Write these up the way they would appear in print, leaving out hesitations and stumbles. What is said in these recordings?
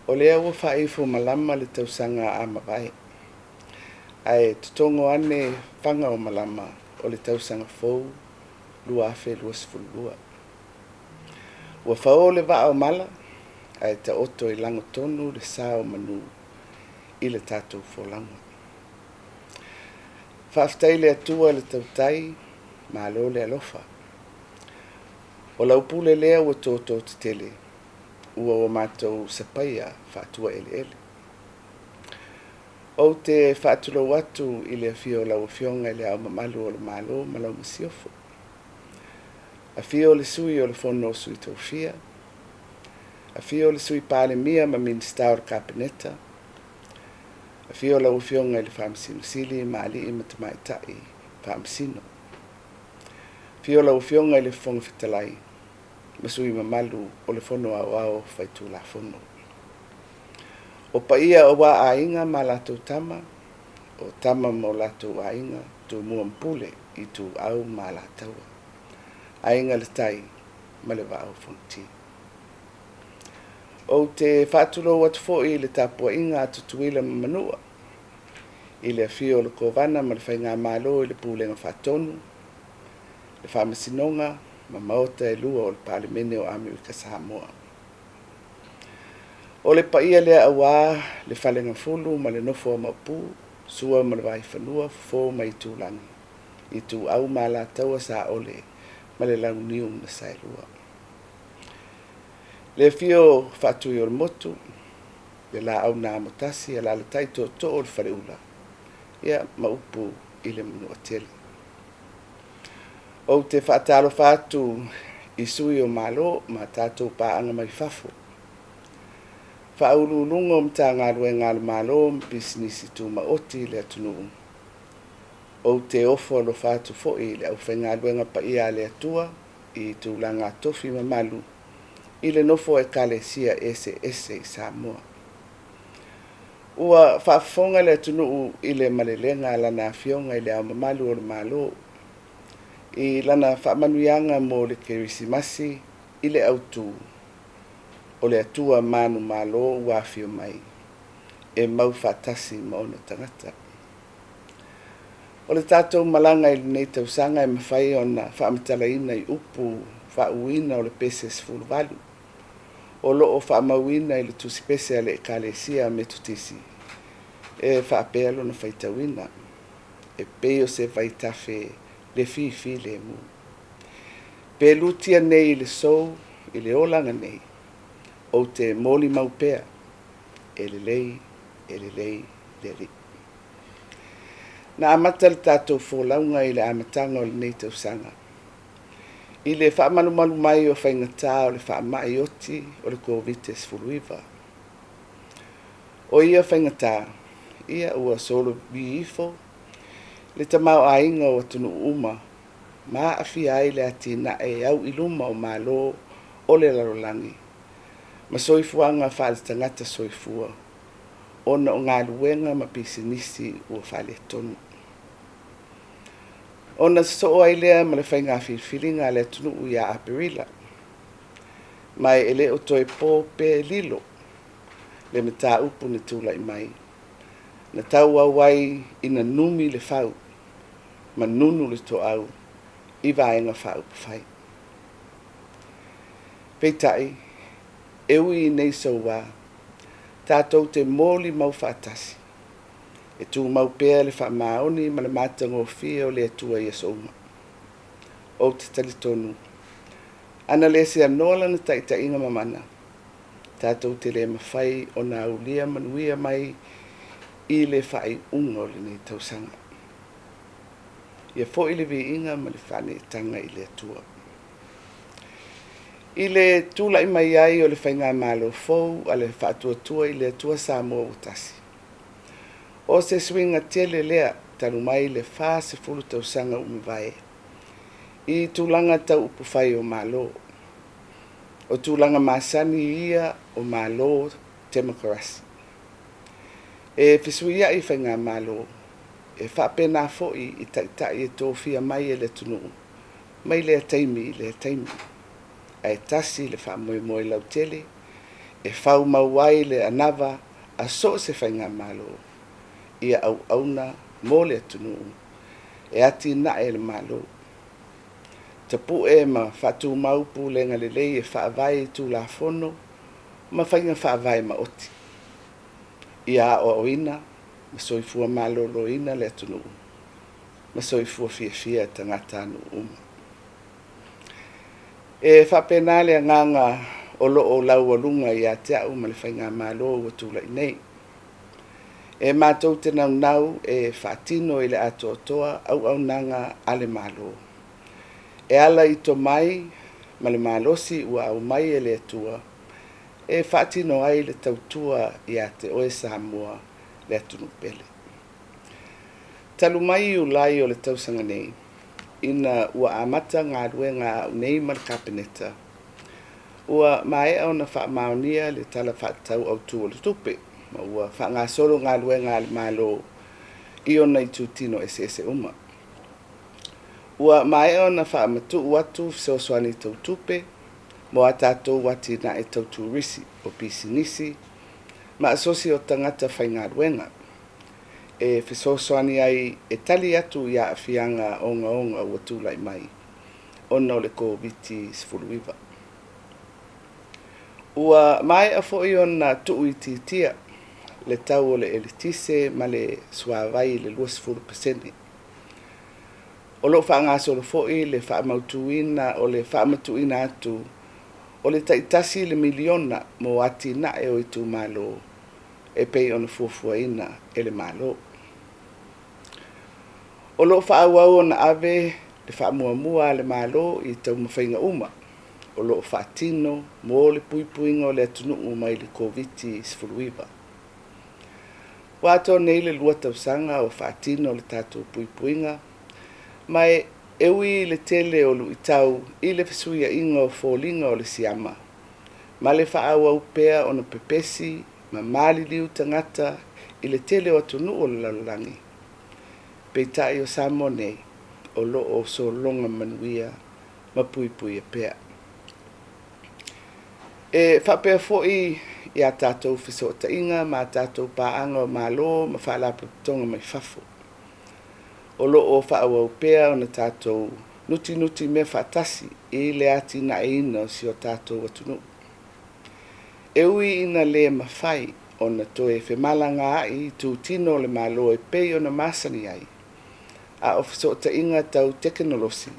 O lea ua faaifo malama le tausaga a mavae, ae totogo ane faga o malama o le tausaga fou 2022. Ua fao le vaa o mala ae taoto i lagotonu le sa o manu i le tatou folauga. Faafetai i le Atua le tautai, malo le alofa. O lau pule lea ua toto tetele, ua o matou sapaia faatuaeleele. Ou te faatulou atu i le afio o lau Afioga i Le Ao Mamalu o le Malo ma lau Masiofo. Afio le Sui o le Fono a Sui Tofia, afio le Sui Palemia ma Minisita o le Kapeneta, afio lau Afioga i le Faamasino Sili ma alii ma tamaitai Faamasino. Afio lau Afioga i le Fofoga Fetalai ma sui usufono mamalu o le Fono Aoao Faitulafono. O paia aua Aiga ma latou Tama, o Tama ma o latou Aiga, Tumua ma Pule, Ituau ma Alataua, Aiga i le Tai ma le Vaa o Fonoti. Ou te faatulou atu foi i le tapuaiga a Tutuila ma Manua, i le afio o le Kovana ma le Faigamalo i le Pulega Faatonu, le Faamasinoga ma Maota e lua o le Palemene o Amerika Samoa. O le paia lea aua le Faleagafulu ma le nofo a Maopu, Sua ma le Vaifanua, Fofo ma Aitulagi, Ituau ma Alataua, Saole ma le Launiu na Saelua. Le afio o Faatui o le Motu, le Laau na Amotasi, alaalatai Tootoo o le Faleula, ia ma upu i le Manuatele. Ou te faatalofa atu i sui o Malo ma tatou paaga mai fafo, Faauluuluga o Matagaluega a le Malo ma Pisinisi Tumaoti i le atunuu. Ou te ofo alofa atu foi i le aufaigaluega paia a le Atua i tulaga tofi mamalu i le nofo a Ekalesia eseese i Samoa. Ua faafofoga le atunuu i le malelega a Lana Afioga i Le Ao Mamalu o le Malo i lana faamanuiaga mo le Kerisimasi i le autu o le Atua manumalo ua afio mai e mau faatasi ma ona tagata. O le tatou malaga i lenei tausaga e mafai ona faamatalaina i upu faauuina o le pese 18 o lo o faamauina i le tusipese a le Ekalesia Metotisi e faapea lona faitauina, e pei o se vaitafe le fifilemu. Pe lutia nei i le sou i le olaga nei, ou te molimau pea, e lelei, e lelei le Alii. Na amata le tatou folauga i le amataga o lenei tausaga i le faamalumalu mai o faigata o le faamai oti o le Koviti-19. O ia faigata, ia ua sologi ifo le tamaoaiga o atunuu uma ma aafia ai le atinae au i luma o Malo o le lalolagi ma soifuaga faale-tagata soifua ona o galuega ma pisinisi ua faaletonu. Ona sosoo ai lea ma le faiga filifiliga a le atunuu ia Aperila, ma e le o toe po pe lilo le mataupu na tulai mai, na tauau ai ina numi le fau ma nunu le toau i Vaega Faaupufai. Peitai, e ui i nei soua, tatou te molimau faatasi, e tumau pea le faamaoni ma le matagofie o le Atua i aso uma. Ou te talitonu, ana le seanoa lana taitaiga mamana, tatou te le mafai ona aulia manuia mai i le faaiuga o lenei tausaga. Ia foi le viiga ma le faaneetaga i le Atua. I le tulai mai ai o le faigamalo fou a le Faatuatua i le Atua Samoa ua Tasi, o se suiga tele lea talu mai le 40 tausaga ua mavae i tulaga tau upufai o Malo. O tulaga masani ia o Malo temokarasi. E fesuiai faigamalo, e faapena foi i taitai e tofia mai e le atunuu mai lea taimi i lea taimi. Ae tasi le faamoemoe lautele e faumau ai le anava a so o se faigamalo ia auauna mo le atunuu e atinae e le Malo. Tapu'e ma faatumau pulega lelei e faavae i Tulafono ma faiga faavae maoti. Ia aoaoina ma soifua maloloina le atunuu ma soifua fiafia tagatanuu uma. E faapena le agaga o lo o laualuga ia te au ma le Faigamalo ua tulai nei. E matou te naunau e faatino i le atoatoa auaunaga a le Malo e ala i tomai ma le malosi ua aumai e le Atua e faatino ai le tautua ia te oe Samoa le atunuu pele. Talu mai Iulai o le tausaga nei, ina ua amata galuega a au nei ma le Kapeneta, ua maea ona faamaonia le Tala Faatatau Autu o le Tupe, ma ua faagasolo galuega a le Malo i ona itutino eseese uma. Ua maea ona faamatuu atu fesoasoani tau tupe mo a tatou atinae tau turisi, o pisinisi ma asosi o tagata faigaluega e fesoasoani ai e tali atu i aafiaga ogaoga ua tulai mai ona o le Koviti-19. Ua maea foi ona tuuitiitia le tau o le eletise ma le suavai i le 20%. O lo o faagasolo foi le faamautuina o le faamatuuina atu o le tai $1 miliona mo atinae o itumalo e pei ona fuafuaina e le Malo. O lo o faaauau ona ave le faamuamua a le Malo i taumafaiga uma o lo o faatino mo le puipuiga o le atunuu mai le Koviti-19. Ua atoa nei le 2 tausaga o faatino le tatou puipuiga, ma e ui i le tele o luitau i le fesuiaiga o foliga o le siama, ma le faaauau pea ona pepesi ma maliliu tagata i le tele o atunuu o le lalolagi, peitai o Samoa nei o lo o sologa manuia ma puipuia pea. E faapea foi i a tatou fesootaiga ma a tatou paaga o Malo ma Faalapotopotoga mai fafo, o lo o faaauau pea ona tatou nutinutimea faatasi i le atinaeina o si o tatou atunuu. E ui ina le mafai ona toe femalagaai i itutino o le Malo e pei ona masani ai, a o fesootaiga tau tekenolosi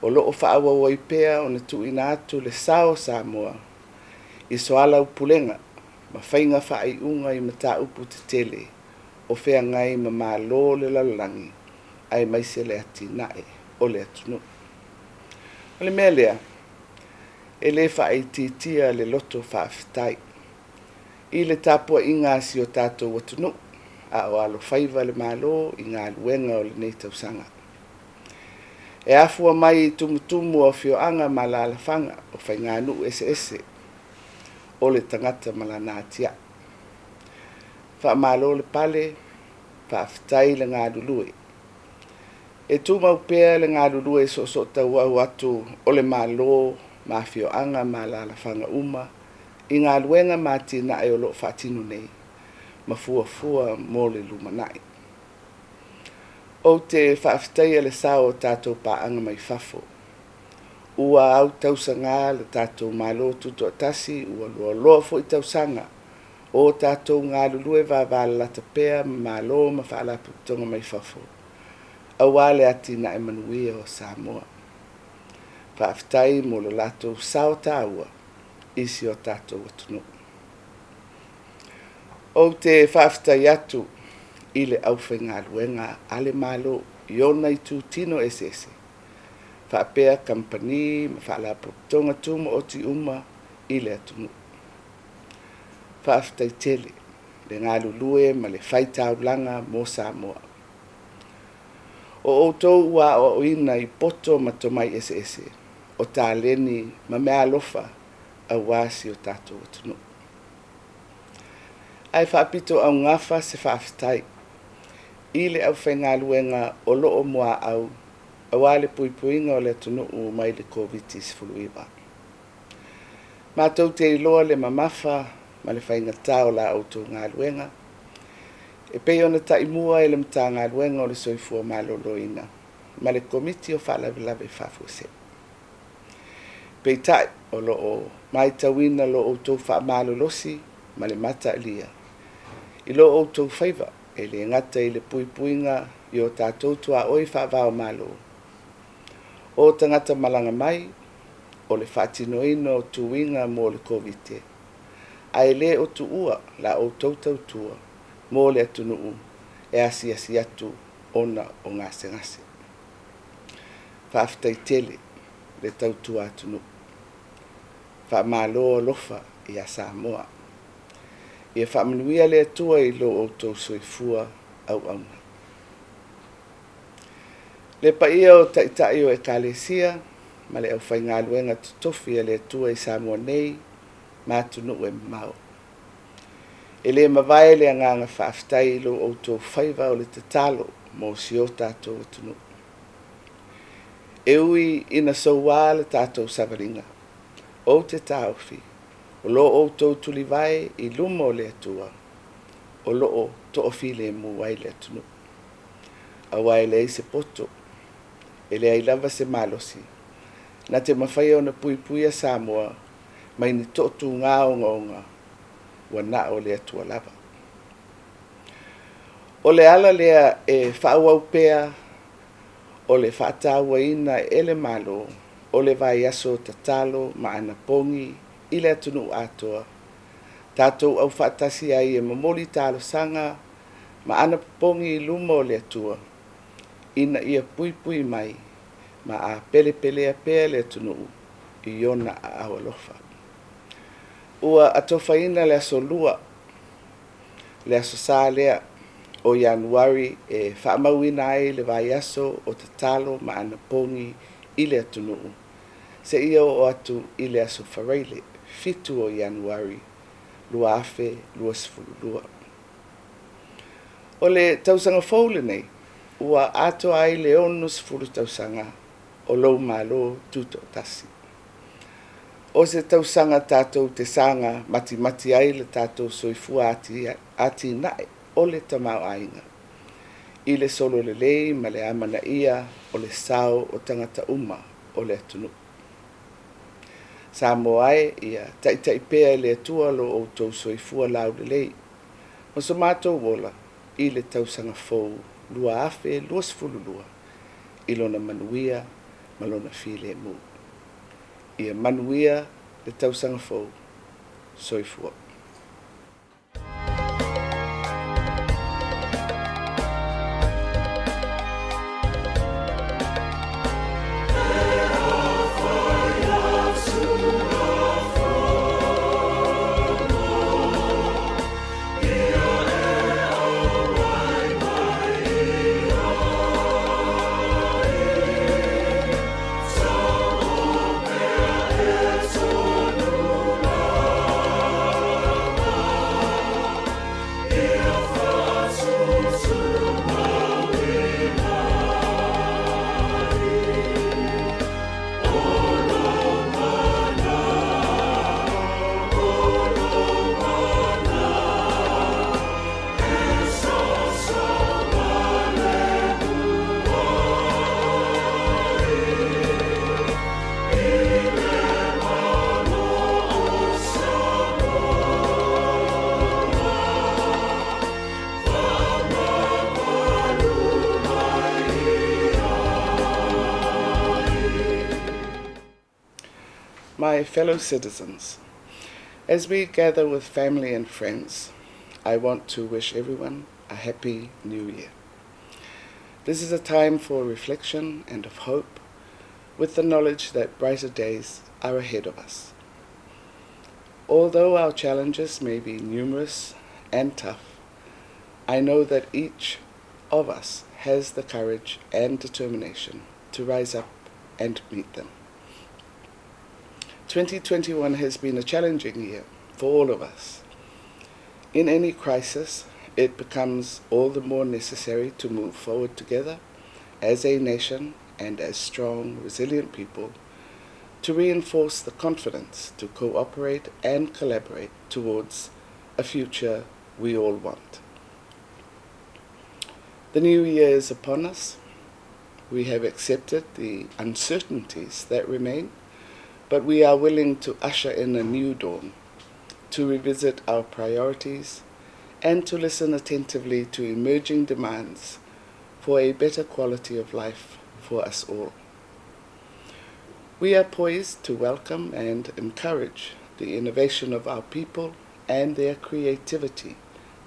o lo o faaauau ai pea ona tuuina atu le sao o Samoa i soalaupulega ma faiga faaiuga i mataupu tetele o feagai ma Malo o le lalolagi aemaise le atinae o le atunuu. O le mea lea, e le faaitiitia le loto faafetai i le tapuaiga a si o tatou atunuu a o alofaiva le Malo i galuega o lenei tausaga. E afua mai i tumutumu o afioaga ma alaalafaga o faiganuu eseese o le tagata ma lana atiae. Faamalo le pale, faafetai le galulue. E tumau pea le galulue soosootauau atu o le Malo ma afioaga ma alaalafaga uma i galuega ma atinae o lo o faatino nei ma fuafua mo le lumanai. Ou te faafetaia le sao o tatou paaga mai fafo. Ua autausaga le tatou Malo Tutoatasi, ua loaloa foi tausaga o tatou galulue vavalalata pea ma Malo ma Faalapotopotoga mai fafo aua le atinae manuia o Samoa. Faafetai mo le latou sao taua i si o tatou atunuu. Ou te faafetai atu i le aufaigaluega a le Malo i ona itutino eseese, faapea kamupani ma faalapotopotoga tumaoti uma i le atunuu. Faafetai tele le galulue ma le faitaulaga mo Samoa. O outou ua aoaoina i poto ma tomai eseese, o taleni ma meaalofa aua si o tatou atunuu. Ae faapitoaugafa se faafetai i le aufaigaluega o lo o muaau aua le puipuiga o le atunuu mai le Koviti-19. Matou te iloa le mamafa ma le faigata o la outou galuega e pei ona taimua e le Matagaluega o le Soifua Maloloina ma le Komiti o Faalavelave Faafuasei. Peitai, o lo o matauina lo outou faamalolosi ma le mataalia i lo outou faiva, e le gata i le puipuiga i o tatou tuaoi faava-o-Malo, o tagata malaga mai, o le faatinoina o tuiga mo le Koviti, ae le o tuua la outou tautua mo le atunuu e asiasi atu ona o gasegase. Faafetai tele le tautua atunuu. Faamalo alofa ia Samoa. Ia faamanuia le Atua i lo outou soifua auauna. Le paia o Taitai o Ekalesia ma le aufaigaluega totofi a le Atua i Samoa nei ma atunuu e mamao, e le mavae le agaga faafetai i lo outou faiva o le tatalo mo si o tatou atunuu. E ui ina soua le tatou savaliga, ou te taofi o lo outou tulivae i luma o le Atua o lo o toafilemu ai le atunuu. Aua e leai se poto, e leai lava se malosi na te mafaia ona puipuia Samoa mai ni toatuga ogaoga ua na o le Atua lava. O le ala lea e faaauau pea o le faatauaina e le Malo o le vaiaso tatalo ma anapogi i le atunuu atoa, tatou aufaatasi ai e momoli talosaga ma anapopogi i luma o le Atua ina ia puipui mai ma apelepelea pea le atunuu i ona aao alofa. Ua atofaina le Aso Lua, le Aso Sa lea o Ianuari e faamauina ai le vaiaso o tatalo ma anapogi i le atunuu seia oo atu i le Aso Faraile 7 o Ianuari 2022. O le tausaga fou lenei ua atoa ai le 60 tausaga o lou Malo Tutoatasi. O se tausaga tatou te saga matimati ai le tatou soifua atinae o le tamaoaiga i le sololelei ma le amanaia o le sao o tagata uma o le atunuu. Samoa e, ia taitai pea e le Atua lo outou soifua laulelei ma so matou ola i le tausaga fou 2022 i lona manuia ma lona filemu. Ia manuia le tausaga fou. Soifua. My fellow citizens, as we gather with family and friends, I want to wish everyone a happy new year. This is a time for reflection and of hope, with the knowledge that brighter days are ahead of us. Although our challenges may be numerous and tough, I know that each of us has the courage and determination to rise up and meet them. 2021 has been a challenging year for all of us. In any crisis, it becomes all the more necessary to move forward together as a nation and as strong, resilient people to reinforce the confidence to cooperate and collaborate towards a future we all want. The new year is upon us. We have accepted the uncertainties that remain, but we are willing to usher in a new dawn, to revisit our priorities, and to listen attentively to emerging demands for a better quality of life for us all. We are poised to welcome and encourage the innovation of our people and their creativity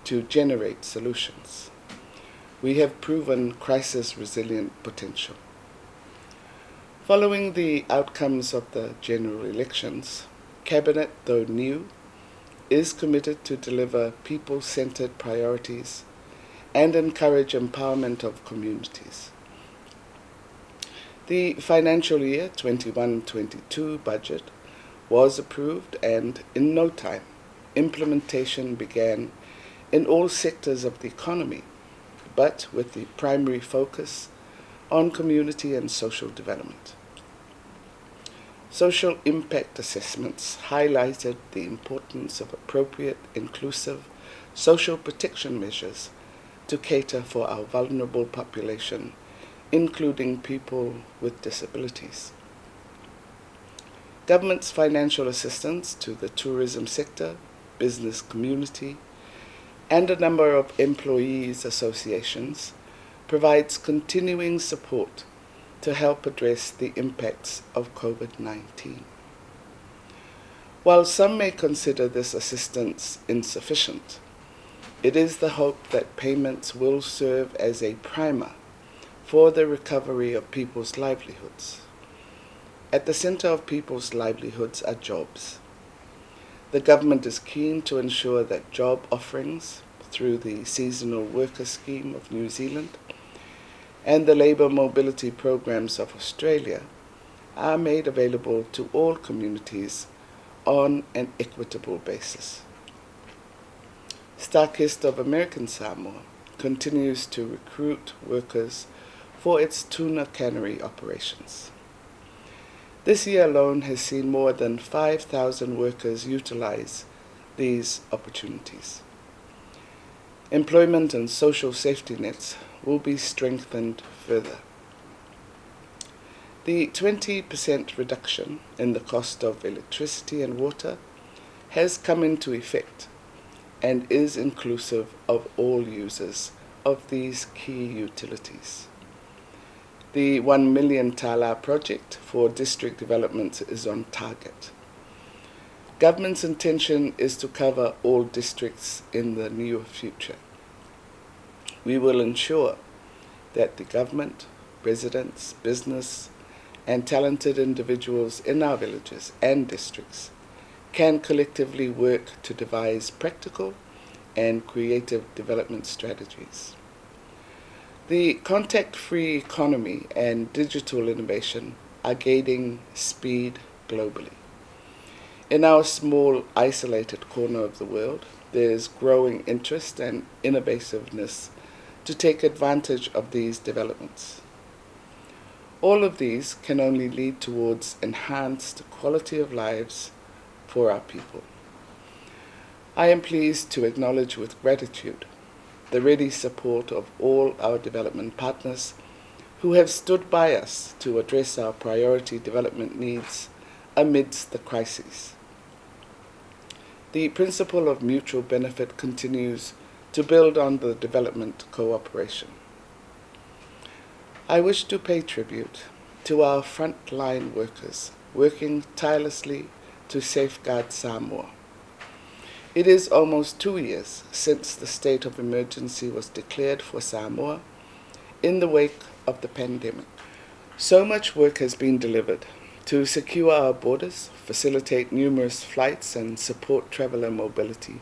to generate solutions. We have proven crisis-resilient potential. Following the outcomes of the general elections, Cabinet, though new, is committed to deliver people-centered priorities and encourage empowerment of communities. The financial year 21-22 budget was approved and, in no time, implementation began in all sectors of the economy, but with the primary focus on community and social development. Social impact assessments highlighted the importance of appropriate, inclusive social protection measures to cater for our vulnerable population, including people with disabilities. Government's financial assistance to the tourism sector, business community, and a number of employees' associations provides continuing support to help address the impacts of COVID-19. While some may consider this assistance insufficient, it is the hope that payments will serve as a primer for the recovery of people's livelihoods. At the center of people's livelihoods are jobs. The government is keen to ensure that job offerings through the Seasonal Worker Scheme of New Zealand and the Labour Mobility Programs of Australia are made available to all communities on an equitable basis. StarKist of American Samoa continues to recruit workers for its tuna cannery operations. This year alone has seen more than 5,000 workers utilize these opportunities. Employment and social safety nets will be strengthened further. The 20% reduction in the cost of electricity and water has come into effect and is inclusive of all users of these key utilities. The 1 million tala project for district development is on target. Government's intention is to cover all districts in the near future. We will ensure that the government, residents, business, and talented individuals in our villages and districts can collectively work to devise practical and creative development strategies. The contact-free economy and digital innovation are gaining speed globally. In our small, isolated corner of the world, there is growing interest and innovativeness to take advantage of these developments. All of these can only lead towards enhanced quality of lives for our people. I am pleased to acknowledge with gratitude the ready support of all our development partners who have stood by us to address our priority development needs amidst the crises. The principle of mutual benefit continues to build on the development cooperation. I wish to pay tribute to our frontline workers working tirelessly to safeguard Samoa. It is almost 2 years since the state of emergency was declared for Samoa in the wake of the pandemic. So much work has been delivered to secure our borders, facilitate numerous flights, and support traveller mobility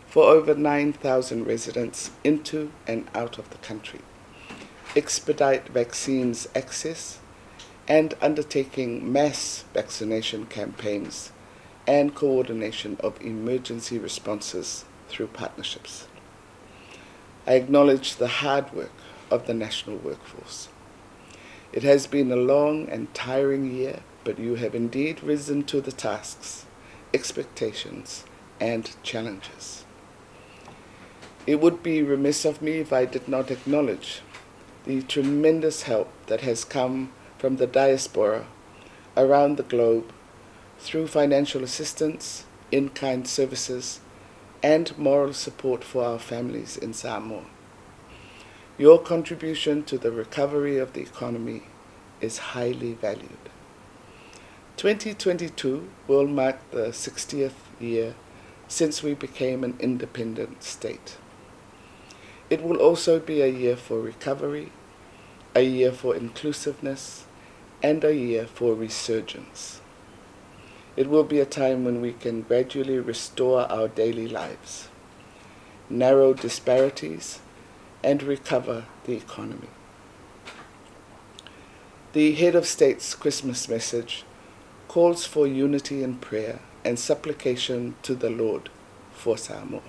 for over 9,000 residents into and out of the country, expedite vaccines access, and undertaking mass vaccination campaigns and coordination of emergency responses through partnerships. I acknowledge the hard work of the national workforce. It has been a long and tiring year, But you have indeed risen to the tasks, expectations, and challenges. It would be remiss of me if I did not acknowledge the tremendous help that has come from the diaspora around the globe through financial assistance, in-kind services, and moral support for our families in Samoa. Your contribution to the recovery of the economy is highly valued. 2022 will mark the 60th year since we became an independent state. It will also be a year for recovery, a year for inclusiveness, and a year for resurgence. It will be a time when we can gradually restore our daily lives, narrow disparities, and recover the economy. The head of state's Christmas message calls for unity in prayer and supplication to the Lord for Samoa.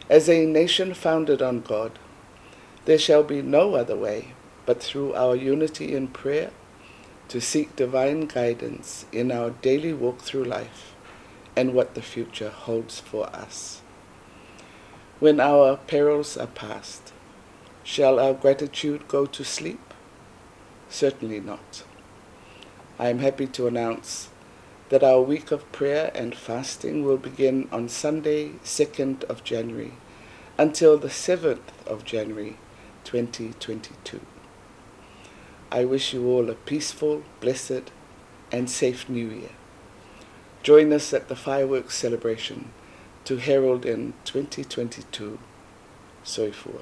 As a nation founded on God, there shall be no other way but through our unity in prayer to seek divine guidance in our daily walk through life and what the future holds for us. When our perils are past, shall our gratitude go to sleep? Certainly not. I am happy to announce that our week of prayer and fasting will begin on Sunday, 2nd of January, until the 7th of January, 2022. I wish you all a peaceful, blessed, and safe New Year. Join us at the fireworks celebration to herald in 2022. Soifua.